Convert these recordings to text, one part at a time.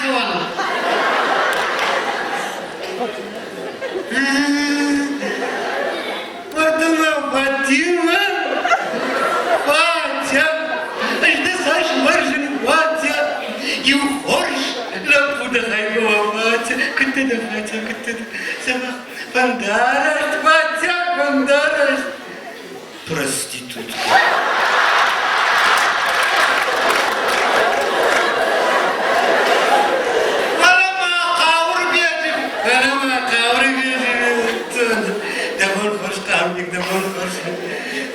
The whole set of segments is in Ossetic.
Рацӕуӕн. Фатима, Фатима, Фатя, ӕз дӕ цас уарзын, Фатя, иу хорз лӕппу дӕ хайгӕ Фатя, куыд дӕ, Фатя, куыд дӕ, дзӕбӕх фӕндараст, Фатя, фӕндараст. Проститутка. Фӕлӕ ма Хъауырбеджы, фӕлӕ ма Хъауырбеджы дӕ бон хорз, Хъауырбег, дӕ бон хорз.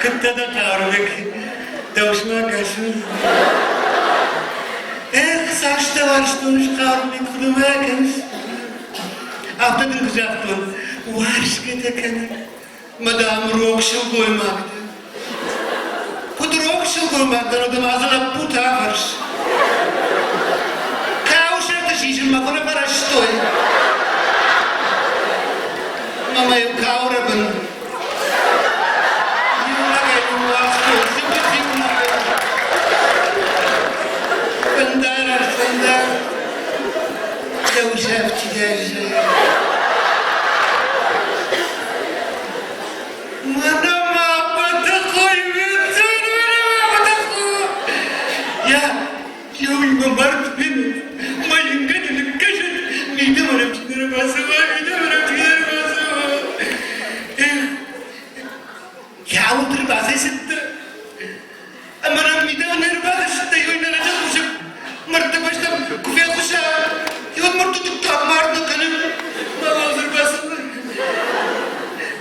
Куыд дӕ дӕ Хъауырбег? Дӕ усмӕ кӕсын. Эх, цас дӕ уарзтон ис, Хъауырбег, куыд мӕ кӕныс? Афтӕ дын куы загътон, уарзгӕ дӕ кӕнын. Мадам рог сылгоймаг дӕ. Куыд рог сылгоймаг дӕн, уӕдӕ ма дзы лӕппутӕ афӕрс. Кауы сӕрты сисынмӕ куы нӕ фӕрӕзтой. Мӕ-иу каурӕбын иунӕгӕй ныууагътой, сыджыт иунӕгӕй. Фӕндараст, фӕндар, дӕу сӕфтидӕй зӕгъ. Мӕнӕ ма Бӕтӕхъой Я еуимӕ мард фенут, мӕ ингӕны ныккӕсӕд, мидӕмӕ рӕвдздӕр бацӕуа, мидӕмӕ рӕвдздӕр бацӕуа. Кӕуылты бацӕйцыдтӕ? Ӕмӕ нӕм мидӕмӕ не рбахӕссыдтӕ, иуӕй нӕ лӕджы хъусы мӕрдты бӕстӕм куы фехъуса, уӕд мӕрдты дыккаг мард нӕ кӕны. Мӕ уӕлдӕр бацӕуы.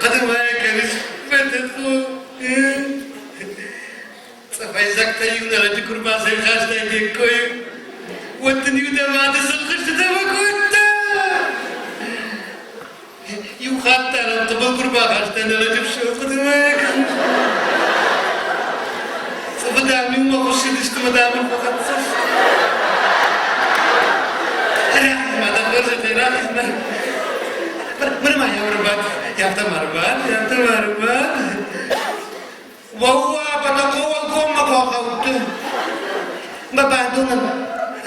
Хъӕдӕмӕ кӕныс, Бӕтӕхъо. Цъӕхӕйдзӕгтӕ иу нӕ лӕджы куы рбацӕйхастай де ккойы, уӕд дын иу дӕ мады цылхъыстытӕ фӕкодта. Иу хатт дӕр ӕм тыбыл куы рбахаста нӕ лӕджы фсымӕр хъуыдымӕ Цъыфы дам иумӕ хуыссыдысты мӕ дам ын фӕхӕццӕ сты. Рахиз-ма дӕ хорзӕхӕй, рахиз-ма. Мыр ма йӕм ӕрбад, афтӕ ма ӕрбад, афтӕ ма ӕрбад. Уӕууа, Бӕтӕхъо уӕлгоммӕ куы ахаудта. Мӕ бандонӕн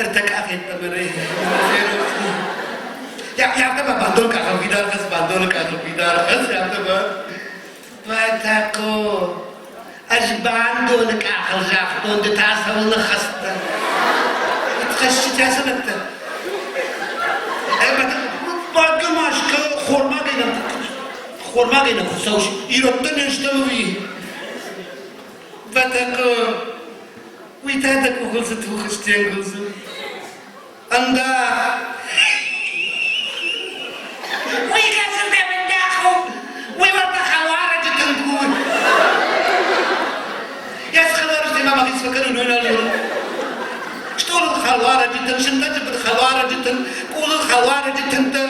ӕртӕ къахеттӕмӕ ферох. Афтӕ ма бандон къахыл фидар хӕц, бандоны къахыл фидар хӕц, афтӕ ма. Бӕтӕхъо, ӕз бандоны къахыл загътон, ды та цӕуыл ныххӕцдтӕ? Хӕсджытӕ цӕмӕттӕ? Бадгӕ ма скӕ, хормагӕй нӕм Хормагӕй нӕ куы цӕуыс, ирӕттӕ не стӕм ӕви? Бӕтӕхъо, уый та дӕ къухыл цы тухыс де нгуылдзы? Ӕндах! Уый кӕцырдӕм ӕндах у? Уый уӕртӕ хӕлуарӕджы тынг у. Йӕ цы хӕлуарӕджытӕй ма мӕхи цы фӕкӕнон, уый нал зонын. Стъолыл хӕлуарӕджы тын, сынтӕджы бын хӕлуарӕджы тын, къулыл хӕлуарӕджы тынтӕ.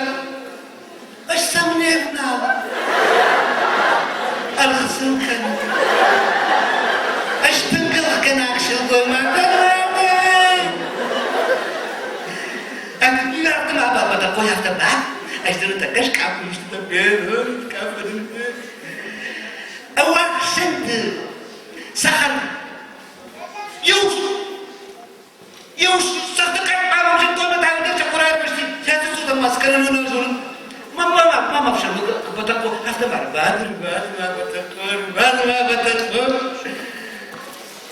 Ӕз сӕм не вналын. Ӕлгъ сын кӕнын. Ӕз тынг ӕлгъгӕнаг сылгоймаг дӕн. Ӕмӕ ма бабӕтӕхъой афтӕ ба. Ӕз дын тӕккӕ скъаппы истытӕ скъаппы дын. Ӕвӕхсӕнты сахар иу Иу сӕрдыкъӕппӕрон зындгонд чакурайбӕсти хӕццудӕн маскӕнӕн зонун. Мама, мама, бӕтӕхъо, афтӕ ма рбад, рбад, ма бӕтӕхъо, рбад, ма бӕтӕхъо.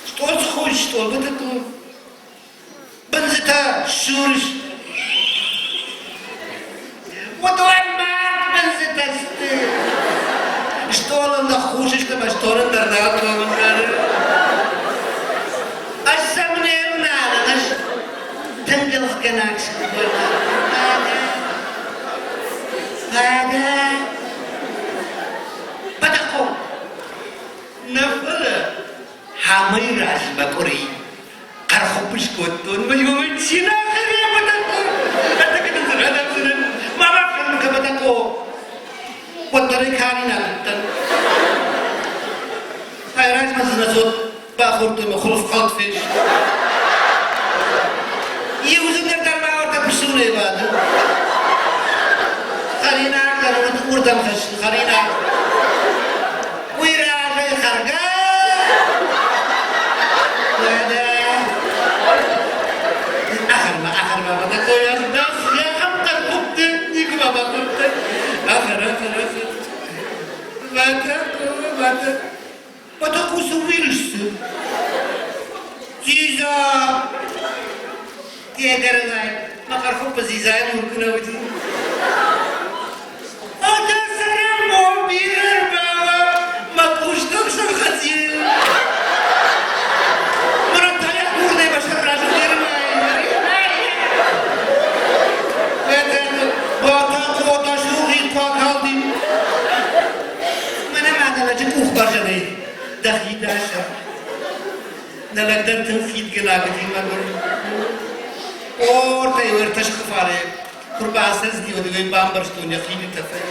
Стъол схуыз, стъол бӕтӕхъо. Бындзытӕ ссурыс. Уыдон мард бындзытӕ сты. Стъолыл ныххус сты ӕмӕ стъолыл дӕр нал комын кӕны. Ӕз сӕм не вналын, ӕз тынг ӕлгъгӕнаг сылгоймаг. Фӕлӕ, Бӕтӕхъо, нӕ фӕлӕ хамӕй размӕ къуыри хъӕрхуыпп скодтон, мӕ иумӕ чи нӕ хӕры Бӕтӕхъо, ма бафсӕрмы кӕ Бӕтӕхъо, уӕддӕр ӕй каринаг уыдтӕн. Айразмӕ дзы нӕ цот бахордтой мӕ хуылф хӕлд фесты. Иу дзы ныр дӕр ма уӕртӕ пысулӕй бады. Хӕринаг дӕр уырдӕм хӕссын, хӕринаг. Уый разӕй хӕргӕ. Уӕдӕ. Ахӕрма, ахӕрма, бӕтӕхъойӕн. Дзидза! Тегерӕй, мӕ хъӕрхуыппы дзидзайы мур куы нӕ уыди. Ӕдӕ цӕрӕнбон бирӕ рбауа, мӕ къустӕм сӕрхӕци. Мӕнӕн мурдӕй бӕстӕ Мӕнӕ ма нӕ лӕджы къухбӕрзӕнӕй дӕхи дасӕ. Нӕ лӕг дӕр тынг хидгӕнаг уыди мӕгуыр. Ортӕй уӕртӕ схъыфары куы рбацӕдзди, уӕд ӕй бамбӕрстон йӕ хины тӕфӕй.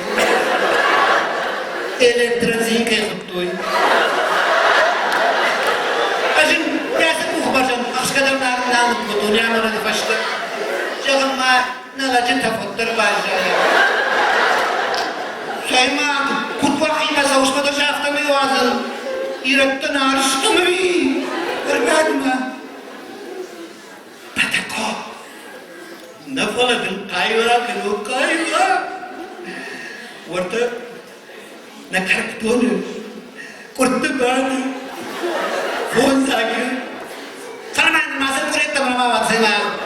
Электродзин кӕй хуыдтой. Ӕз ын йӕ къухбӕрзӕн ӕхсгӕ дӕр нал ныккодтон йӕ амӕлӕты фӕстӕ. Зӕгъын ма, нӕ лӕджы тӕф уӕддӕр баззайа. Цӕй ма, куыд уӕхимӕ цӕуыс, фӕдӕс афтӕмӕй уадзын. Ирӕттӕ нӕ арстам ӕви ӕргадмӕ? Патако! Нӕ фӕлӕ дын хъайла кӕнон, хъайла! Уӕртӕ нӕ кӕркдоны къуыртты бады фондзаджы. Фӕлӕ ма цы къуыреттӕ ма уадзӕм.